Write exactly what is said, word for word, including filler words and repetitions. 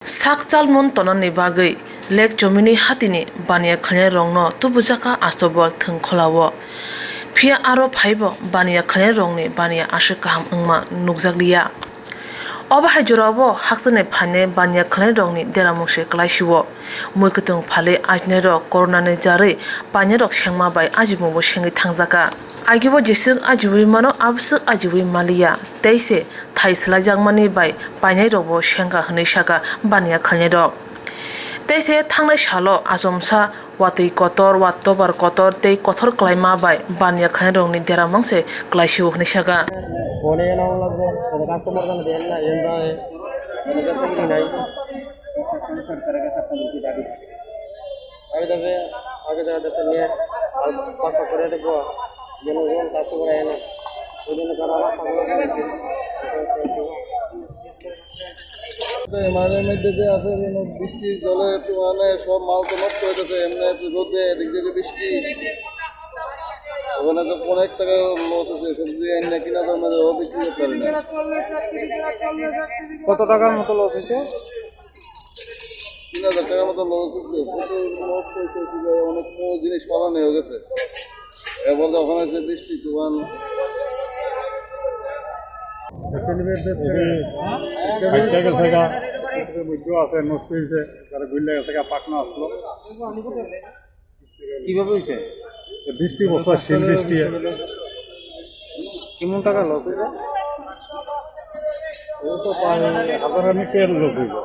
Sak chalmun tonani bagwi Lake Chomini hatini baniya khlainairokno tubujaka Astobol thwng kholao. Phiya aro phaibo baniya khlainairokni baniya aswk kaham wngma nukjakliya. Obo hai jorao hakchani phainai baniya khlainairokni deramung se kwlaisio. Mui kwthwng phali ajinairok coronani jarwi painairok sengma bai ajimungbo sengwi thangjaka. Agibo jeswk ajiwi mano, aboswk ajiwi maliya. Tei se thai swlaijakmani bai painairokbo sengkha hwnwi saka baniya khlainairok. Tei se thangnai salo achomsa watwi kotor, watwi tobar kotor tei kothor kwlaima bai baniya khlainairokni deramung se kwlaisio hwnwi saka. Phone এ নাও লাগবে, কোনো কাস্টমার জানে দেন না, এম ভাই, কোনো কাস্টমার নাই। সরকারের কাছে আপনাদের কি দাবি? আমি তবে আগে যাওয়া যাতে নিয়ে আর পাঁচশো করে দেবো, যেন যেমন কাস্টমার আয় না, ওই জন্য তারা আমার পাগল হয়ে গেছে। তো এমআরএর মধ্যে যে আছে, যেন বৃষ্টির জলে তো মানে সব মাল তো নষ্ট হয়ে যাচ্ছে, এমনি তো রোদে এদিক দিয়ে বৃষ্টি, ওখানে তো অনেক টাকা লস আছে, সবজি এনে কিনা তো আমাদের অনেক কিছু পারে না। কত টাকার মতো লস হয়েছে? তিন হাজার টাকার মতো লস হয়েছে, প্রচুর নষ্ট হয়েছে, কি বলে, অনেক জিনিস ফালানো হয়ে গেছে। এবার যখন হয়েছে বৃষ্টি তুফান। এটি ফাইটটা গেছে গা, এটার মধ্যেও আছে, নষ্ট হয়েছে, তারা গুল্লা গেছে গা, পাকনা আসলো। কিভাবে হয়েছে? বৃষ্টি বছর শিল বৃষ্টি। কেমন টাকা লস হয়েছে? ও তো প্রায় হাজার অনেক টাকা লস হয়েছে।